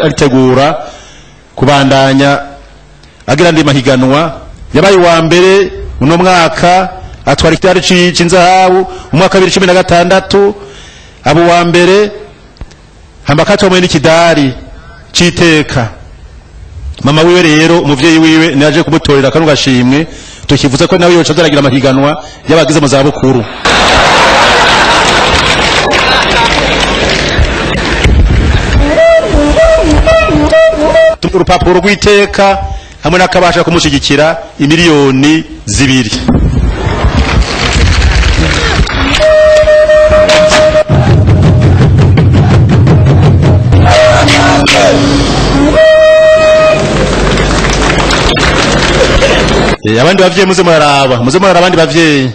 Speaker 4: aritegura kubandanya agira ndi mahiganwa. Yabaye wa mbere uno mwaka atwara ikidari c'inzahabu umwaka 2016 abo wa mbere hambakato hamwe n'ikidari citeka. Mama wiwe rero umuvyeyi wiwe naje kumutorera kano gashimwe, tukivuze ko nawe yoca azaragira amahiganwa y'abagize mu zabukuru. Urupapuro rw'iteka hamwe n'akabasha kumushigikira 2,000,000. Abandi bavyeyi muze muraraba, muze muraraba abandi bavyeyi.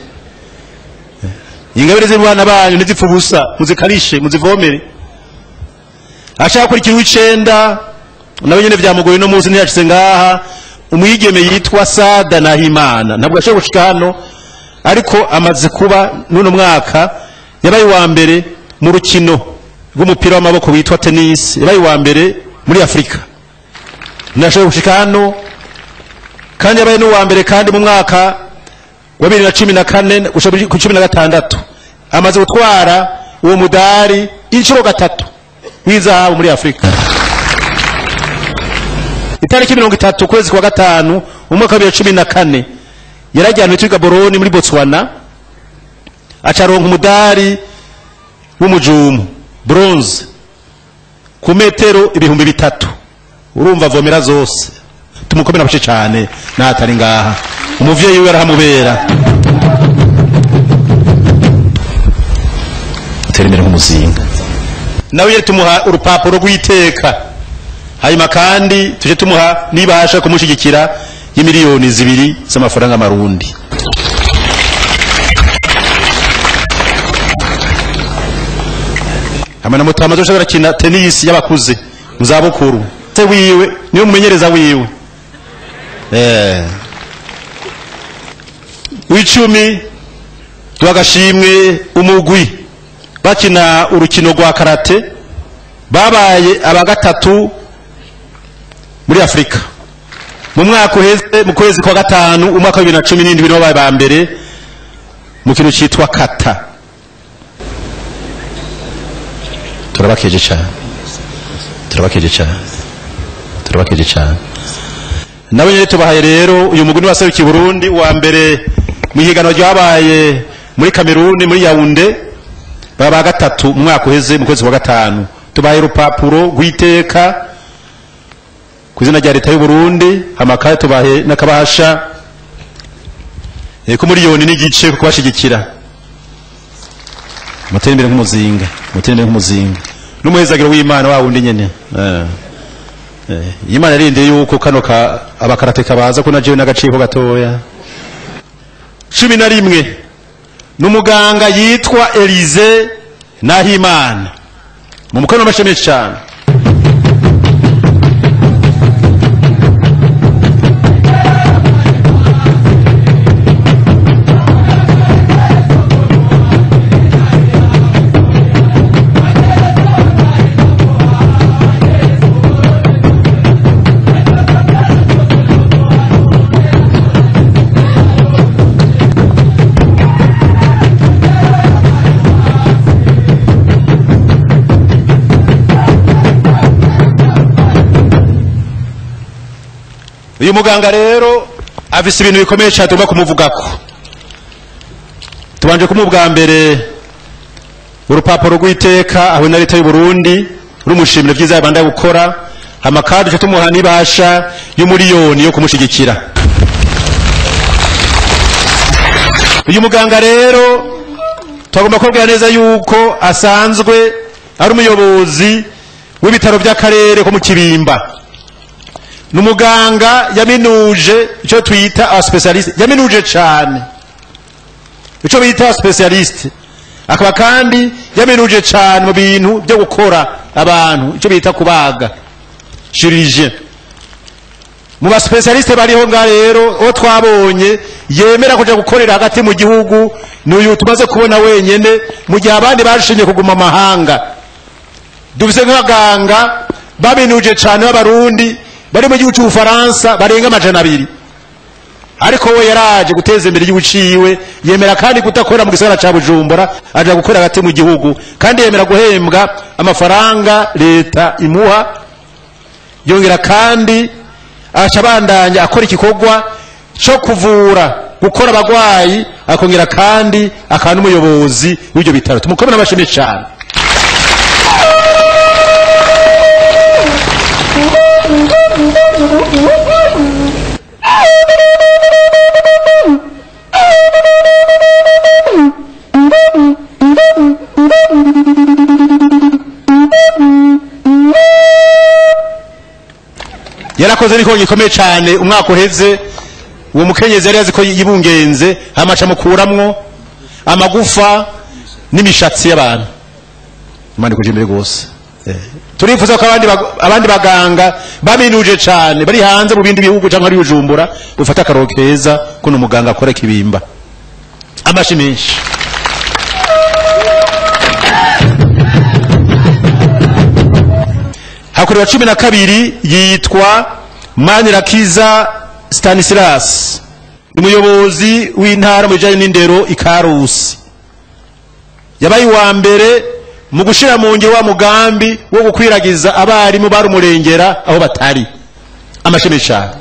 Speaker 4: Ingabire z'abana banyu ntizipfe ubusa, muzikarishe, muzivomere. Ashaka kurikira uw'icenda nawe nyene vyamugoye no munsi ntiyashitse ngaha. Umwigeme yitwa Sada Nahimana ntabwo ashobora gushika hano, ariko amaze kuba n'uno mwaka yabaye wa mbere mu rukino rw'umupira w'amaboko witwa tennis, yabaye wa mbere muri Afrika. Ntiyashoboye gushika hano kandi yabaye n'uwa mbere kandi mu mwaka wa 2014 gushika ku 16 amaze gutwara uwo mudari inshuro 3 w'izahabu muri Afrika. Itariki 30 kwezi kwa gatanu umwaka wa 2014 yarajyanwe turi Gaborone muri Botswana, acaronka umudari w'umujumu bronze ku metero 3000. Urumva vomera zose. Tumukomera bace cyane natari ngaha, umuvyeyi we arahamubera. Teremera nk'umuzinga. Nawe yari tumuha urupapuro rw'iteka, hanyuma kandi tuje tumuha nibasha kumushigikira y'imiliyoni 2 z'amafaranga marundi. Hamwe na Mutama azoshobora gukina tennis y'abakuze muzabukuru. Se wiwe niwe mumenyereza wiwe. W'icumi twagashimwe umugwi bakina urukino rwa karate, babaye aba gatatu muri Afrika mu mwaka uheze mu kwezi kwa gatanu umwaka wa 2017 babaye ba mbere mu kintu cyitwa kata. Turabakeje cyane, turabakeje cyane, turabakeje cyane. Nawe nyine tubahaye rero uyu mugwi waserukiye Burundi wa mbere mu higanwa ryabaye muri Kameruni muri Yaounde, baba gatatu mu mwaka uheze mu kwezi kwa gatanu. Tubahaye urupapuro rw'iteka ku izina rya leta y'u Burundi, hamakaye tubahe n'akabasha ku miliyoni n'igice kubashigikira. Mutere imbere nk'umuzinga, mutere imbere nk'umuzinga. N'umuhezagiro w'Imana wa wundi nyene. Imana yarinde yuko kano ka abakarateka baza ko najewe n'agaciko gatoya. 11 n'umuganga yitwa Elise Nahimana. Mu mukono w'amashami cyane. Uyu muganga rero afise ibintu bikomeye cyane tugomba kumuvugako. Tubanje kumubwa mbere urupapuro rw'iteka aho na leta y'u Burundi rumushimira byiza yabanda gukora, amakadi cyo tumuha nibasha y'umuriyoni yo kumushigikira. Uyu muganga rero tugomba kubwira neza yuko asanzwe ari umuyobozi w'ibitaro by'akarere ko mu Kibimba. Numuganga yaminuje icyo twita a specialist, yaminuje cyane icyo bita specialist, akaba kandi yaminuje cyane mu bintu byo gukora abantu icyo bita kubaga, chirurgien. Mu ba specialist bariho nga rero o twabonye yemera kuja gukorera hagati mu gihugu n'uyu tumaze kubona wenyene, mu gihe abandi bashinye kuguma amahanga. Dufise nk'abaganga baminuje cyane b'abarundi bari mu gihugu cy'Ubufaransa barenga 200, ariko we yaraje guteza imbere igihugu ciwe, yemera kandi kutakora mu gisagara ca Bujumbura, aja gukora hagati mu gihugu, kandi yemera guhembwa amafaranga leta imuha, yongera kandi acabandanya akora igikorwa cyo kuvura, gukora abagwayi, akongera kandi akaba n'umuyobozi w'ibyo bitaro. Tumukomere amashyi cyane. Yarakoze niko gikomeye cyane umwaka uheze. Uwo mukenyezi yari azi ko yibungenze, hamaca mukuramwo amagufa n'imishatsi y'abantu. Imana ikuje imbere gose. Turifuza ko abandi baganga baminuje cyane bari hanze mu bindi bihugu cyangwa ari Bujumbura bufata akaro keza kuno muganga akora kibimba. Amashi menshi. Hakurya 12 yitwa Manirakiza Stanislas, umuyobozi w'intara mu bijanye n'indero ikarusi. Yabaye wa mbere mu gushira mu ngiro wa mugambi wo gukwiragiza abarimu barumurengera aho batari. Amashimwe cyane.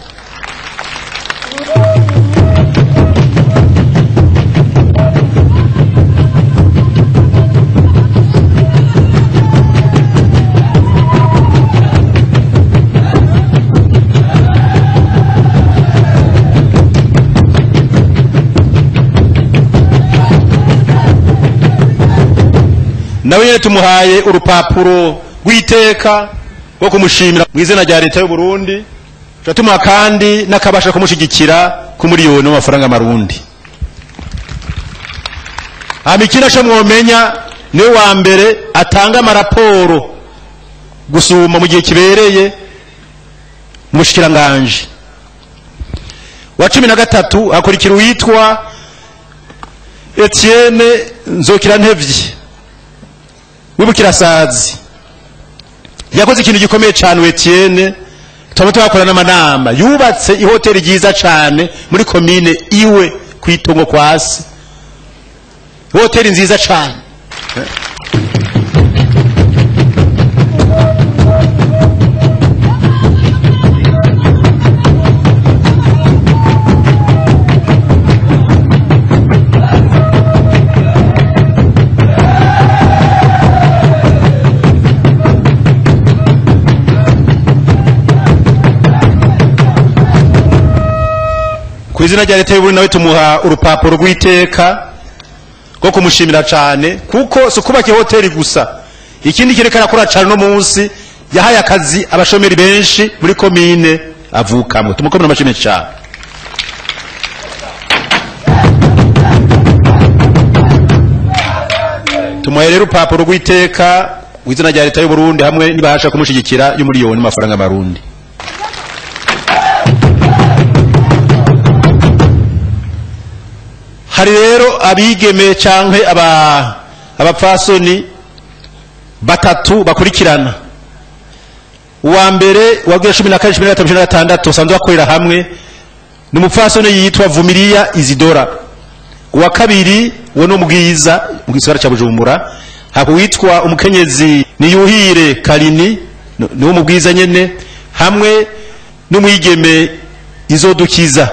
Speaker 4: Nawe nyene tumuhaye urupapuro rw'iteka rwo kumushimira mu izina rya leta y'u Burundi, turatumuha kandi n'akabasha kumushigikira ku miliyoni w'amafaranga marundi. Hama ikindi aco mwomenya, niwe wa mbere atanga amaraporo gusuma mu gihe kibereye mu bushikiranganji. Wa 13 akurikira uwitwa Etienne Nzokirantevyi w'Ibukirasazi. Yakoze ikintu gikomeye cyane Etienne, tuba twakora n'amanama. Yubatse ihoteli ryiza cyane muri komine iwe kwitongo kwasi, hoteli nziza cyane. Ku izina rya leta y'u Burundi nawe tumuha urupapuro rw'iteka rwo kumushimira cyane, kuko si ukubaka ihoteli gusa, ikindi kireka arakora cyane. No munsi yahaye akazi abashomeri benshi muri komine avukamwe. Tumukomere amashimwe cyane. Tumuhaye rero urupapuro rw'iteka mu izina rya leta y'u Burundi hamwe n'ibahasha kumushigikira y'umuriyoni w'amafaranga marundi. Hari rero abigeme canke abapfasoni batatu bakurikirana. Uwa mbere wagiye 14 15 16 usanzwe bakorera hamwe ni umupfasoni yitwa Vumilia Isidora. Uwa kabiri we no mubwiza mu gisagara ca Bujumbura, hako witwa umukenyezi Niyuhire Karini ni wo mubwiza nyene, hamwe n'umwigeme Izodukiza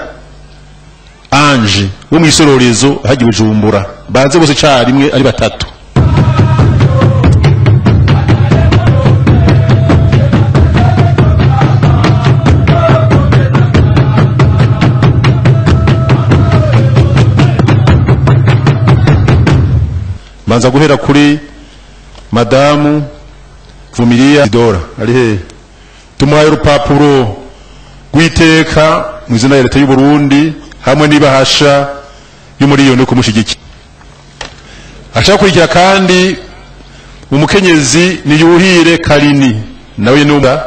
Speaker 4: Ange wo mwisororezo hagiye Bujumbura. Baze bose carimwe ari batatu. Banza guhera kuri madamu Vumilia Isidora ari he. Tumuhaye urupapuro rw'iteka mu izina rya leta y'u Burundi hamwe n'ibahasha y'umuriyoni yo kumushigikira. Ashaka kurikira kandi umukenyezi Niyuhire Karini nawe numba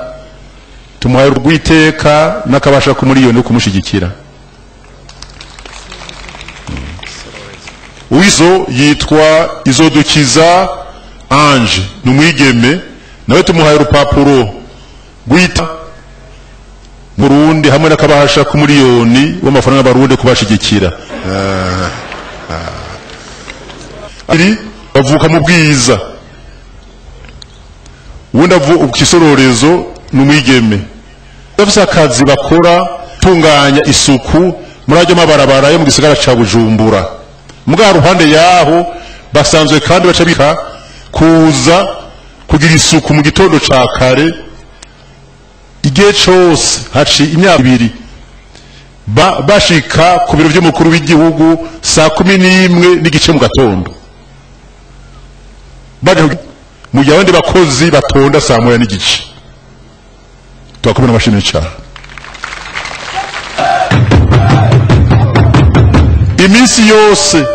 Speaker 4: tumuhaye urwiteka n'akabasha ku miliyoni yo kumushigikira. Uwizo yitwa Izodukiza Ange numwigeme nawe tumuhaye urupapuro rwita Burundi hamwe n'akabasha ku miliyoni w'amafaranga barundi kubashigikira. Ari bavuka mu bwiza, ubundi avuka kisororezo n'umwigeme. Bafise akazi bakora tunganya isuku muri ayo mabarabara yo mu gisagara ca Bujumbura. Muga ruhande yaho basanzwe kandi baca bika kuza kugira isuku mu gitondo ca kare igihe cose haci imyaka ibiri bashika ku biro by'umukuru w'igihugu saa 11:15 mu gatondo, baje mu gihe abandi bakozi batonda saa 1:15. Twakomera amashimwe cyane. Iminsi yose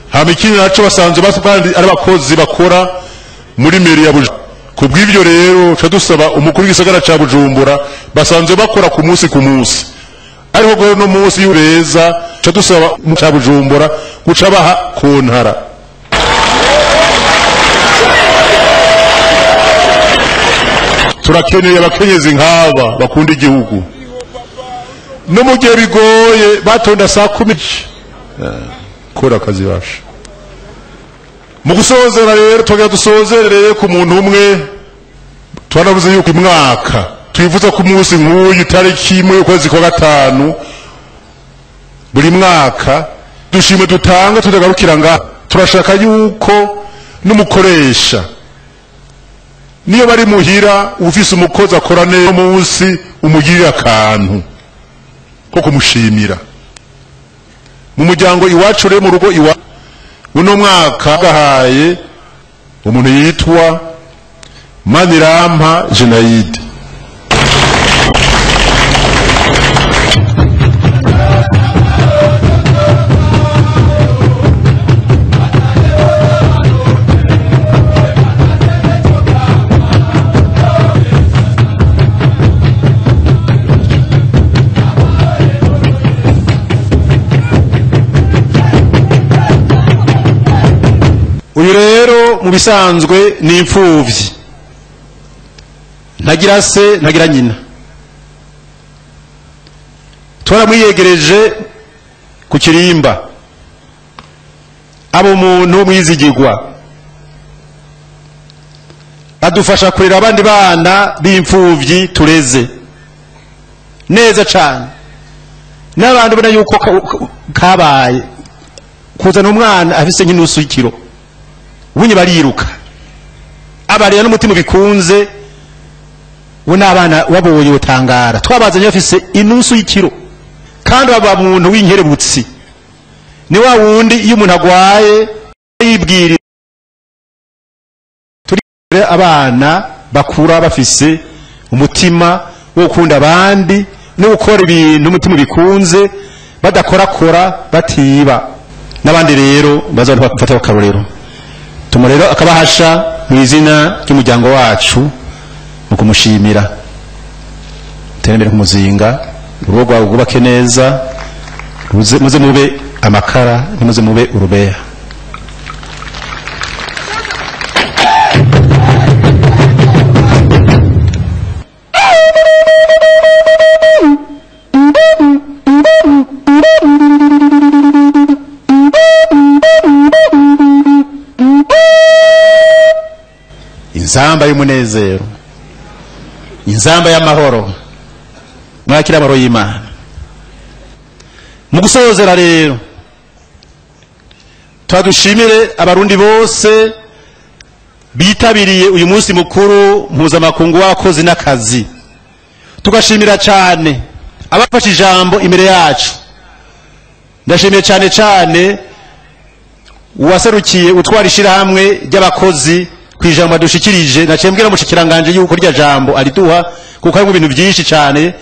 Speaker 4: hama ikindi naco basanzwe kandi ari abakozi bakora muri meri ya Bujumbura. Kubw'ivyo rero ca dusaba umukuru w'igisagara ca Bujumbura basanzwe bakora ku munsi ku munsi, ariko go no munsi y'ubeza ca dusaba ca Bujumbura guca baha kontara. Turakeneye abakenyezi nk'aba bakunda igihugu, no mu gihe bigoye batonda saa 10 kora akazi basha. Mu gusozera rero twagira dusozerere ku muntu umwe twanavuze yuko imwaka
Speaker 5: Twifuza ko umunsi nk'uyu tariki 1 y'ukwezi kwa 5 buri mwaka dushimwe dutanga tudagarukira nga. Turashaka yuko n'umukoresha niyo bari muhira ufise umukozi akora neza munsi umugirira akantu ko kumushimira. Mu muryango iwacu rero mu rugo iwa uno mwaka gahaye umuntu yitwa Manirampa Jenaide.
Speaker 4: Uyu rero mu bisanzwe ni imfuvyi, ntagira se ntagira nyina. Twaramwiyegereje ku kirimba, abo umuntu mwizigirwa adufasha kurera abandi bana b'imfuvyi tureze neza cyane. N'abandi ubona yuko kabaye kuzana umwana afise nk'inusu y'ikiro, ubunye bariruka abarira n'umutima bikunze. We n'abana waboye utangara, twabazanye bafise inusu y'ikiro, kandi baba muntu w'inkerebutsi. Ni wa wundi iyo umuntu agwaye yibwira. Turi abana bakura bafise umutima wo gukunda abandi no gukora ibintu umutima bikunze, badakorakora batiba. N'abandi rero bazafata akarorero. Tumurero akabahasha mu izina ry'umuryango wacu mu kumushimira. Terembere kumuzinga, urugo rwawe rwubake neza, muze mube amakara, ntimuze mube urubeya. Inzamba y'umunezero, inzamba y'amahoro, mwakira amahoro y'Imana. Mu gusozera rero twadushimire abarundi bose bitabiriye uyu munsi mukuru mpuzamakungu w'abakozi n'akazi. Tugashimira cyane abafashe ijambo imbere yacu. Ndashimiye cyane cyane uwaserukiye utwara ishirahamwe ry'abakozi ku ijambo adushikirije. Naciye mbwira mushikiranganje yuko rya jambo ariduha, kuko harimo ibintu byinshi cyane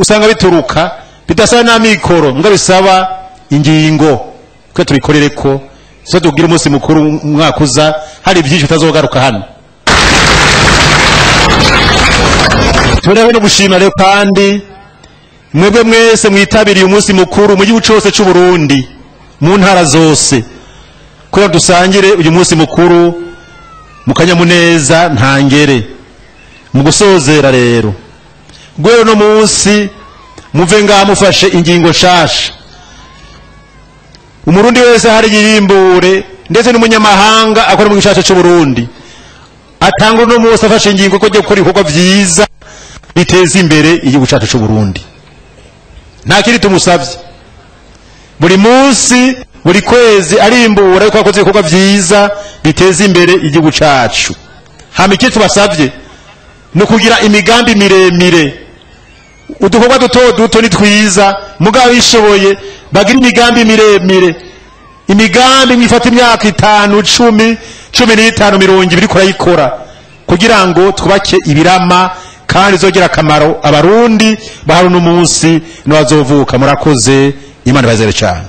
Speaker 4: usanga bituruka bidasaba n'amikoro, mbwa bisaba ingingo ko tubikorere ko so tugira umunsi mukuru umwaka uza hari byinshi bitazogaruka hano. Turewe no gushima rero kandi mwebwe mwese mwitabiriye umunsi mukuru mu gihugu cyose cy'u Burundi mu ntara zose, kugira dusangire uyu munsi mukuru mu kanyamuneza ntangere. Mu gusozera rero gwero no munsi muve ngaha mufashe ingingo nshasha. Umurundi wese hari yirimbure, ndetse n'umunyamahanga akora mu gishasha cy'u Burundi atanga no munsi afashe ingingo ko giye gukora ibikorwa vyiza biteza imbere igihugu cyacu cy'u Burundi. Nta kiri tumusavye, buri munsi buri kwezi arimbura yuko akoze ibikorwa vyiza biteza imbere igihugu cyacu. Hama iki tubasavye no kugira imigambi miremire. Udukorwa duto duto ni twiza, mugabo bishoboye bagira imigambi miremire, imigambi mwifata imyaka 5, 10, 15, 20 kurayikora kugira ngo twubake ibirama kandi zogira akamaro abarundi bahari no munsi n'abazovuka. Murakoze, Imana ibazere cyane.